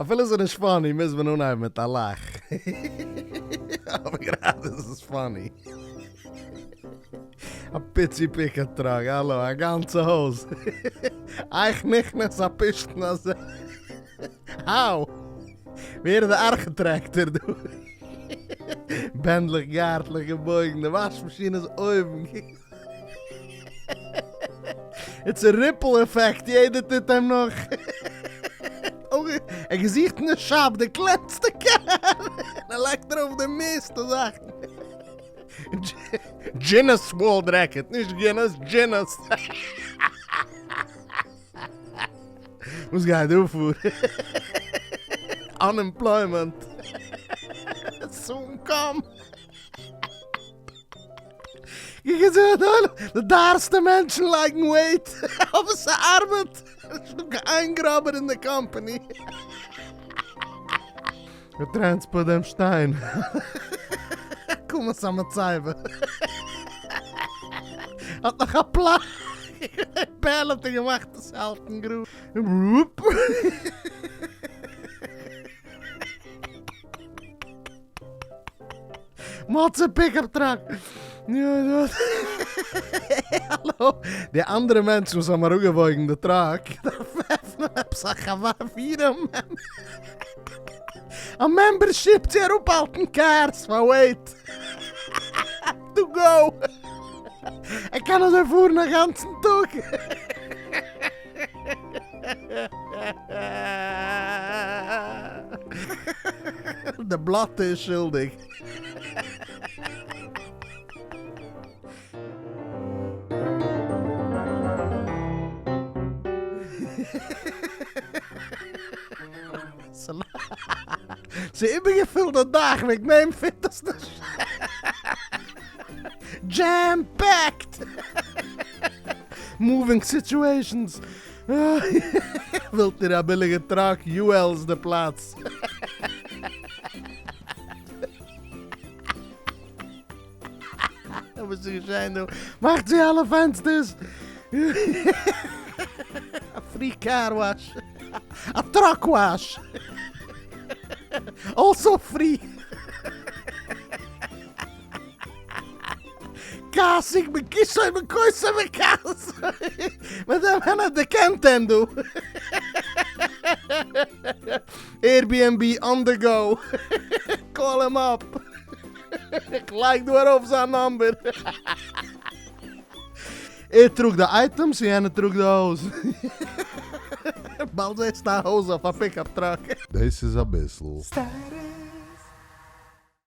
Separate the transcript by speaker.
Speaker 1: אפילו ס'איז נישט funny מוז מען אנהייבן מיט א לאך. אבער גראדע איז עס funny. א פיצי pickup truck, האלא, א גאנצע הויז. איך נכנס א פשתן הזה. How? ווער איז די ארכיטעקטער דא? בענדלעך גארטלעך געבויגן, די וואש מאשין איז אויבן. It's a ripple effect, יעדער טוט אים נאך. ער האט געזוכט אין די shop די קלענסטע car, און ער לייגט ארויף די מערסטע זאכן. Guinness World Record, נישט Guinness, Guinness. וואס גייט דא פאר? Unemployment. Soon come. די דארסטע מענטשן לייגן weight, אבער ס'ארבעט. נישטא קיין איין גראבער אין די קאמפאני. מ'טרענספארט דעם שטיין. קומת המצבה. האט נאך א פלאץ. pallet און געמאכט עס האלטן גראד. מצה pickup truck. האלא. די אנדערע מענטשן וואס האבן אראפגעוואויגן די truck דארפן עפענען עפעס א חברה א membership צו אראפהאלטן cars פאר weight. To go. ער קען אזוי פארן א גאנצן טאג. די בלאטע איז שולדיג. ס'איז איבערגעפילט די דאך וועגן דעם fit עס נישט. Jam packed! Moving situations. ווילט איר א ביליגע truck? UL איז די פלאץ. וואס איז געשען דא? מאכט זי אלע פענסטערס! א free car wash! א truck wash! Also free! כעסיג בכיסוי בכוסו בכעסו! מיט דעם ווען האט דערקענט אים דא? Airbnb on the go! Call him up! איך לייג דא ארויף זיין number. ער טראגט די items און יענער טראגט די הויז. באלד זעסטו א הויז אויף א pickup truck.
Speaker 2: דאס איז אביסל.